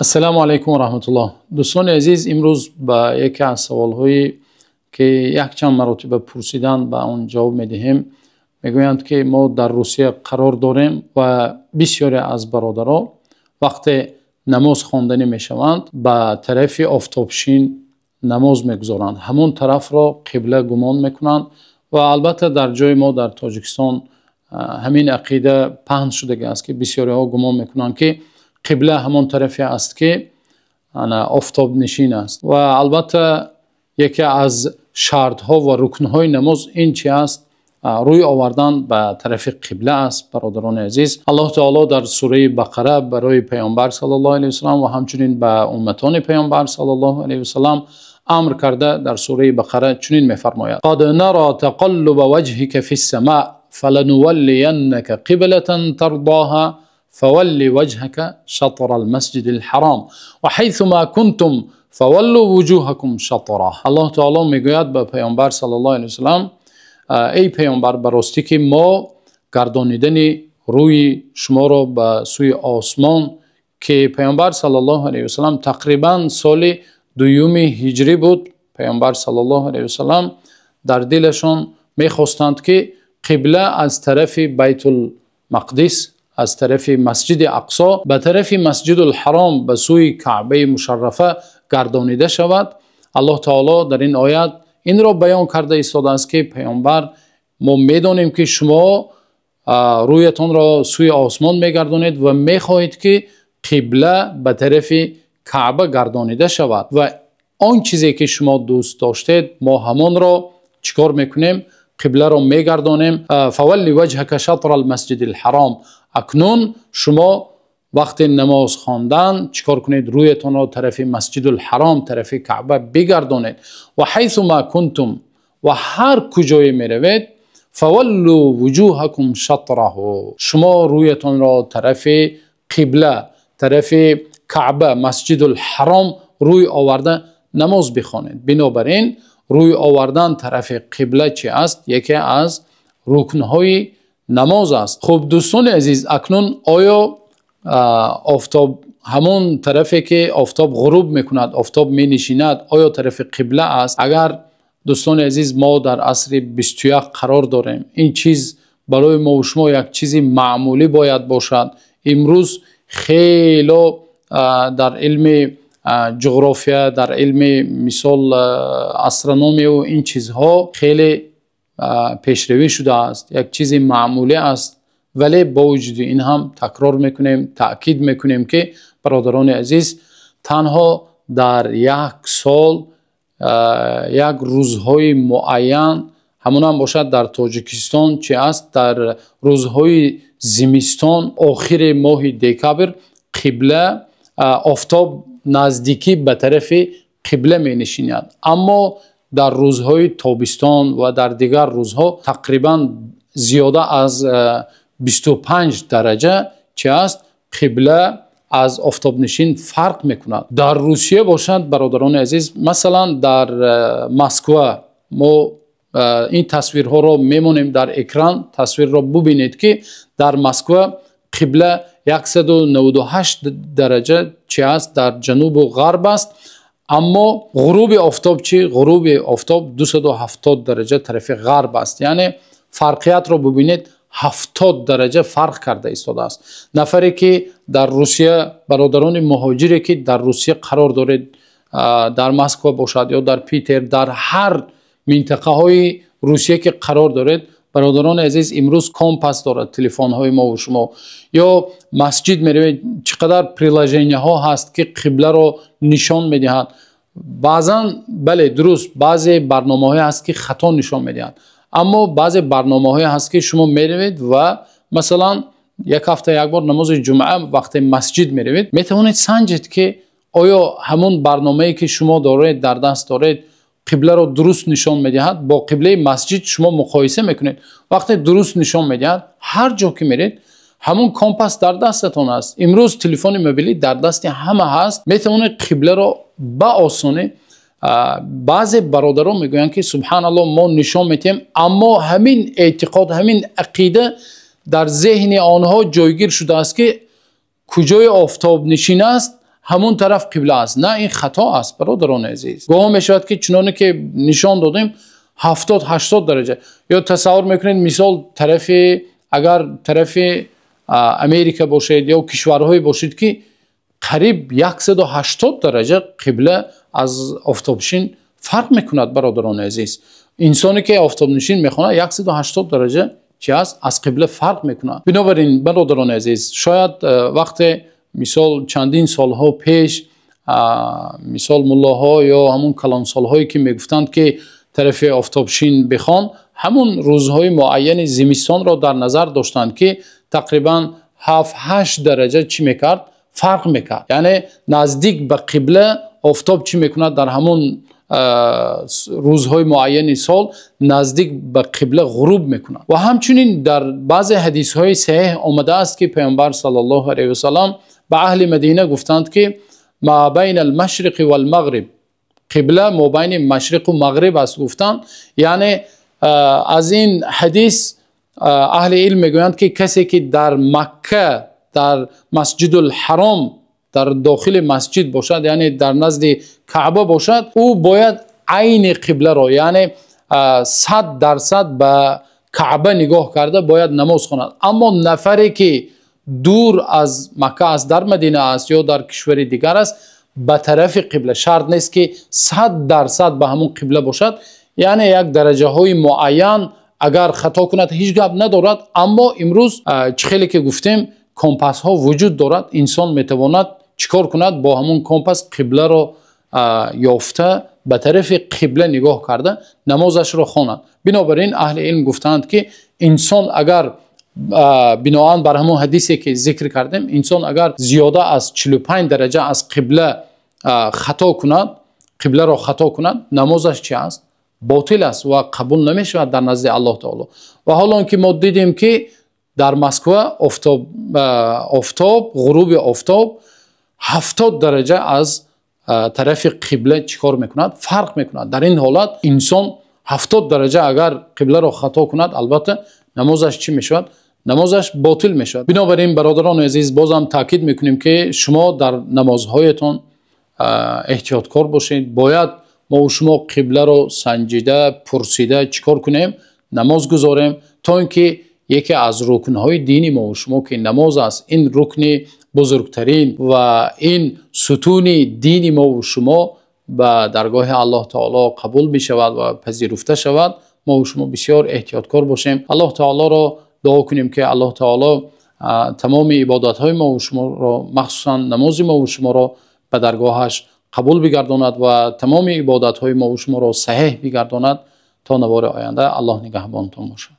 Ассалому алайкум ва раҳматуллоҳ. Дӯстони азиз, имрӯз ба яке аз саволҳое ки якчанд маротиба пурсиданд, ба он ҷавоб медиҳем. Мегӯянд, ки мо дар Русия қарор дорем ва бисёре аз бародарон вақте намоз хонданӣ мешаванд, ба тарафи офтобшин намоз мегузоранд, ҳамон тарафро қибла гумон мекунанд. Ва албатта дар ҷои мо, дар Тоҷикистон, ҳамин ақида паҳн шудааст, ки бисёриҳо гумон мекунанд, ки қибла ҳамон тарафе аст, ки офтобнишин аст. Ва албатта яке аз шартҳо ва рукнҳои намоз ин чи аст? Рӯй овардан ба тарафи қибла аст. Бародарони азиз, Аллоҳ таоло дар сураи Бақара барои Паёмбар саллаллоҳу алайҳи васаллам ва ҳамчунин ба умматони Паёмбар саллаллоҳу алайҳи васаллам амр карда, дар сураи Бақара чунин мефармояд: قد نرى تقلب وجهك في السماء فلنولينك قبلة ترضاها فول وجهك شطر المسجد الحرام وحيثما كنتم فولوا وجوهكم شطره. Аллоҳ таоло мегӯяд ба Паёмбар саллаллоҳу алайҳи васаллам: эй Паёмбар, ба ростӣ ки мо гардонидани рӯи шуморо ба сӯи осмон, ки Паёмбар саллаллоҳу алайҳи васаллам тақрибан соли дуюми ҳиҷрӣ буд, Паёмбар саллаллоҳу алайҳи васаллам дар дилашон мехостанд, ки қибла аз тарафи Байтулмақдис, аз тарафи Масҷиди Ақсо ба тарафи Масҷидулҳаром, ба сӯи Каъбаи мушаррафа гардонида шавад. Аллоҳ таоло дар ин оят инро баён карда истодааст, ки Паёмбар, мо медонем, ки шумо рӯятонро сӯи осмон мегардонед ва мехоҳед, ки қибла ба тарафи Каъба гардонида шавад, ва он чизе ки шумо дӯст доштед, мо ҳамонро чӣ кор мекунем? Қибларо мегардонем. فول وجهك شطر المسجد الحرام. Акнун шумо вақти намоз хондан чӣ кор кунед? Рӯятонро тарафи Масҷидулҳаром, тарафи Каъба бигардонед. وحيثما كنتم, ва ҳар куҷое меравед, فولوا وجوهكم شطره, шумо рӯятонро тарафи қибла, тарафи Каъба, Масҷидулҳаром рӯй оварда намоз бихонед. Бинобар ин рӯй овардан тарафи қибла чи аст? Яке аз рукнҳои намоз аст. Хуб, дӯстони азиз, акнун оё офтоб, ҳамон тарафе ки офтоб ғуруб мекунад, офтоб менишинад, оё тарафи қибла аст? Агар, дӯстони азиз, мо дар асри 21 қарор дорем, ин чиз барои мо шумо як чизи маъмулӣ бояд бошад. Имрӯз хело дар илми ҷуғрофия, дар илми, мисол, астрономию ин чизҳо хеле пешравӣ шудааст, як чизи маъмулӣ аст. Вале бо вуҷуди ин ҳам такрор мекунем, таъкид мекунем, ки, бародарони азиз, танҳо дар як сол як рӯзҳои муайян, ҳамон ҳам бошад, дар Тоҷикистон чи аст, дар рӯзҳои зимистон, охири моҳи декабр, қибла, офтоб наздикӣ ба тарафи қибла менишинад. Аммо дар рӯзҳои тобистон ва дар дигар рӯзҳо тақрибан зиёда аз 25 дараҷа чи аст, қибла аз офтобнишин фарқ мекунад. Дар Русия бошад, бародарони азиз, масалан, дар Москва, мо ин тасвирҳоро мемонем дар экран, тасвирро бубинед, ки дар Москва қибла 198 дараҷа чи аст, дар ҷанубу ғарб аст. Аммо ғуруби офтоб чи? Ғуруби офтоб 270 дараҷа тарафи ғарб аст. Яъне фарқиятро бубинед, 70 дараҷа фарқ карда истодааст. Нафаре ки дар Русия, бародарони муҳоҷире ки дар Русия қарор доред, дар Москва бошад ё дар Питер, дар ҳар минтақаҳои Русия ки қарор доред, бародарони азиз, имрӯз компас дорад телефонҳои мову шумо, ё масҷид меравед, чӣ қадар приложенияҳо ҳаст, ки қибларо нишон медиҳад. Баъзан, бале, дуруст, баъзе барномаҳое ҳаст, ки хато нишон медиҳад, аммо баъзе барномаҳое ҳаст, ки шумо меравед ва масалан як ҳафта як бор намози ҷумъа вақте масҷид меравед, метавонед санҷед, ки оё ҳамон барномае ки шумо доред, дар даст доред, қибларо дуруст нишон медиҳад. Бо қиблаи масҷид шумо муқоиса мекунед. Вақте дуруст нишон медиҳад, ҳар ҷо ки меред, ҳамон компас дар дастатон аст. Имрӯз телефони мобилӣ дар дасти ҳама ҳаст, метавонед қибларо ба осонӣ. Баъзе бародарон мегӯянд, ки субҳаналлоҳ, мо нишон медиҳем, аммо ҳамин эътиқод, ҳамин ақида дар зеҳни онҳо ҷойгир шудааст, ки куҷои офтобнишин аст, Ҳамон тараф қибла аст. На, ин хато аст, бародарони азиз. Гоҳ мешавад, ки чуноне ки нишон додем, 70-80 дараҷа. Ё тасаввур мекунед, мисол, тарафи, агар тарафи Америка бошед ё кишварҳое бошед, ки қариб 180 дараҷа қибла аз офтобшин фарқ мекунад. Бародарони азиз, инсоне ки офтобнишин мехонад, 180 дараҷа чи аст, аз қибла фарқ мекунад. Бинобар ин, бародарони азиз, шояд вақте, мисол, чандин солҳо пеш, мисол, муллоҳо ё ҳамун калонсолҳое ки мегуфтанд, ки тарафи офтобшин бихон, ҳамун рӯзҳои муайяни зимистонро дар назар доштанд, ки тақрибан 7-8 дараҷа чӣ мекард, фарқ мекард, яъне наздик ба қибла офтоб чӣ мекунад, дар ҳамун рӯзҳои муайяни сол наздик ба қибла ғуруб мекунад. Ва ҳамчунин дар баъзе ҳадисҳои саҳеҳ омадааст, ки Паёмбар саллаллоҳу алайҳи васаллам ба аҳли Мадина гуфтанд, ки ما بين المشرق والمغرب, қибла мобайни машриқу мағриб аст, гуфтанд. Яъне аз ин ҳадис аҳли илм мегӯянд, ки касе ки дар Макка, дар Масҷидул Ҳаром, дар дохили масҷид бошад, яъне дар назди Каъба бошад, ӯ бояд айни қибларо, яъне 100% ба Каъба нигоҳ карда бояд намоз хонад. Аммо нафаре ки дур аз Макка аст, дар Мадина аст ё дар кишвари дигар аст, ба тарафи қибла шарт нест, ки 100% ба ҳамон қибла бошад, яъне як дараҷаҳои муайян агар хато кунад, ҳеҷ гап надорад. Аммо имрӯз, чӣ хеле ки гуфтем, компасҳо вуҷуд дорад. Инсон метавонад чӣ кор кунад? Бо ҳамон компас қибларо ёфта, ба тарафи қибла нигоҳ карда намозашро хонад. Бинобар ин аҳли илм гуфтаанд, ки инсон агар, биноан бар ҳамон ҳадисе ки зикр кардем, инсон агар зиёда аз 45 дараҷа аз қибла хато кунад, қибларо хато кунад, намозаш чи аст? Ботил аст ва қабул намешавад дар назди Аллоҳ таоло. Ва ҳоло он ки мо дидем, ки дар Москва офтоб, ғуруби офтоб 70 дараҷа аз тарафи қибла чӣ кор мекунад? Фарқ мекунад. Дар ин ҳолат инсон 70 дараҷа агар қибларо хато кунад, албатта, намозаш чӣ мешавад? Намозаш ботил мешавад. Бинобар ин, бародарони азиз, бозам таъкид мекунем, ки шумо дар намозҳоятон эҳтиёткор бошед. Бояд мо шумо қибларо санҷида, пурсида чӣ кор кунем? Намоз гузорем, то ин ки яке аз рукнҳои дини мо шумо, ки намоз аст, ин рукни бузургтарин ва ин сутуни дини мо шумо ба даргоҳи Аллоҳ таоло қабул бишавад ва пазируфта шавад. Мо шумо бисёр эҳтиёткор бошем. Аллоҳ таолоро дуо кунем, ки Аллоҳ таоло тамоми ибодатҳои мо шуморо, махсусан намози мо шуморо ба даргоҳаш қабул бигардонад ва тамоми ибодатҳои мо шуморо саҳеҳ бигардонад. То навори оянда, Аллоҳ нигаҳбонтон бошад.